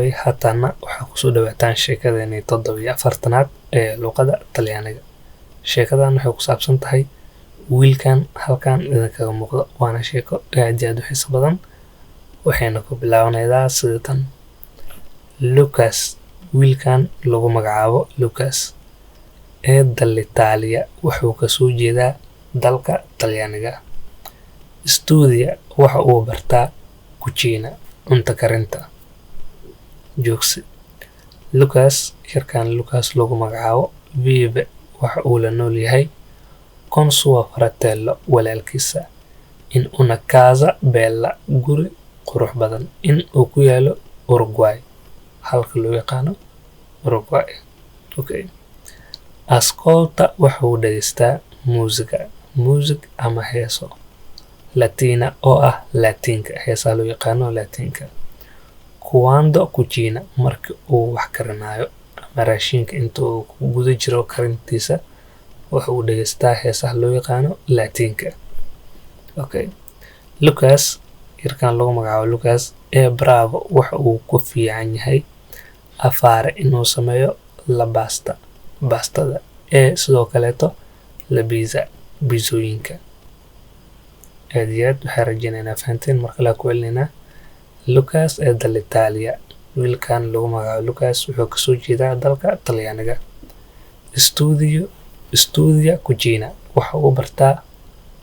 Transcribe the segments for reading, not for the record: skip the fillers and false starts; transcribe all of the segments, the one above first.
Asxaabay, haatana waxaa kusoo dhawaataan sheekadeenii 47aad ee luqadda Talyaaniga. Sheekadan waxay ku saabsan tahay wiilkan halkan idinkaga muuqdo, waana sheeko aad iyo aad u xiiso badan, waxayna ku bilaabanaydaa sida tan. Lucas, wiilkan lagu magacaabo Lucas ee dall'Italia, wuxuu kasoo jeedaa dalka Talyaaniga. Studia, waxa uu bartaa, cucina, cunto karinta. Joogsi. Lucas, yarkan Lucas lagu magacaabo, vive, waxa uu la nool yahay, con suo fratello, walaalkiisa, in una casa bella, guri qurux badan, in uu ku yaalo Uruguay, halka loo yaqaano Uruguay. Okay. Ascolta, waxa uu dhegeystaa, musica, music ama heeso, latina, oo ah Latinka, heesaha loo yaqaano Latinka, quando cucina, marka uu wax karinayo ama raashinka inta uu ku guda jiro karintiisa, waxa uu dhegeystaa heesaha loo yaqaano Latinka. Okay. Lucas, yarkan lagu magacaabo Lucas, è bravo, waxa uu ku fiican yahay, a fare, inuu sameeyo, la pasta, bastada, ee sidoo kaleeto, la pizza, biisooyinka. Aad iyo aad waxaan rajeynaynaa fahanteen. Mar kale ku celinaynaa. Lucas è dall'Italia, wiilkan lagu magacaabo Lucas wuxuu kasoo jeedaa dalka Talyaaniga. Studio, studia cucina, waxa uu bartaa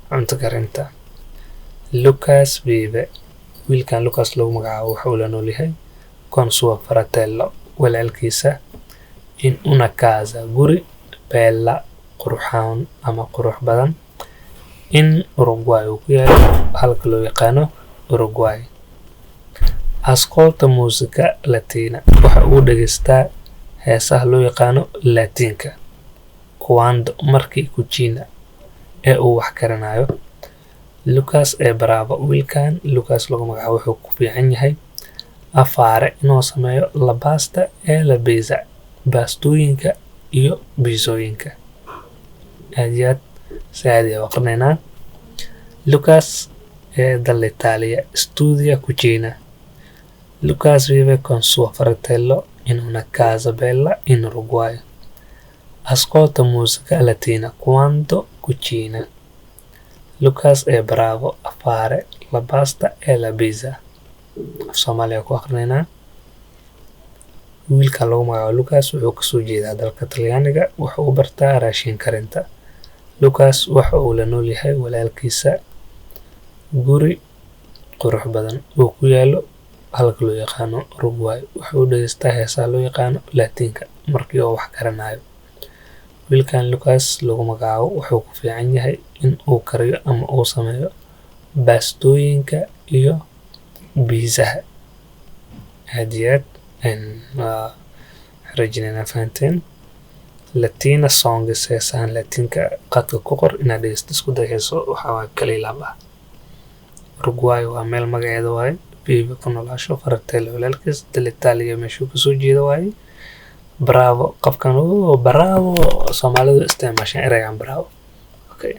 cunto karinta. Lucas vive, wiilkan Lucas lagu magacaabo waxa uu la nool yahay, con suo fratello, walaalkiisa, in una casa, guri, bella, qurxoon ama qurux badan, in Uruguay, uu ku yaalo halka loo yaqaano Uruguay. Ascolta musica latina, waxa uu dhegeystaa heesaha loo yaqaano Latinka, quando, markii, cucina, ee uu wax karinayo. Lucas è bravo, wiilkan Lucas lagu magacaabo wuxuu ku fiican yahay, a fare, inuu sameeyo, la pasta e la pizza, baastooyinka iyo biisooyinka. Aad iyo aad si caadi ah u aqrinaynaa. Lucas è dall'Italia, studia cucina. Lucas vive con suo fratello in una casa bella in Uruguay. Ascolta musica latina quando cucina. Lucas è bravo a fare la pasta e la pizza. Af Soomaaliya ku aqrinaynaa. Wiilkan lagu magacaabo Lucas wuxuu kasoo jeedaa dalka Talyaaniga, wuxuu u bartaa raashin karinta. Lucas waxa uu la nool yahay walaalkiisa guri qurux badan oo ku yaalo halka loo yaqaano Uruguay. Wuxuu dhegeystaa heesaha loo yaqaano Latinka markii uu wax karinayo. Wiilkan Lucas lagu magacaabo wuxuu ku fiican yahay in uu kariyo ama uu sameeyo baastooyinka iyo biisaha. Aad iyo aad waa rajeynayna fahanteen. Latina songs, heesahan Latinka, qadka ku qor inaad dhegeysto isku day. Heeso waxaa waa kala ilaab ah. Uruguay waa meel magaceeda waaye. Vive, ku noolaasho, fratello, walaalkiis, dall'Italia, meeshuu kasoo jeeda waaye. Bravo, qofkan, oh, bravo, Soomaalidu isticmaashaan ereygan bravo. Okay,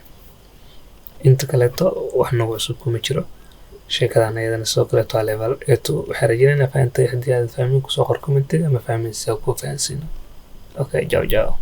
inta kaleeto wax nagu cusub kuma jiro. Sheekadan ayadana sidoo kaleeto waa level A2. Waxaan rajeynaynaa fahantay. Haddii aad fahmin, kusoo qor commentiga ama fahmin si aan kuu fahansiino. Okay, ciao ciao.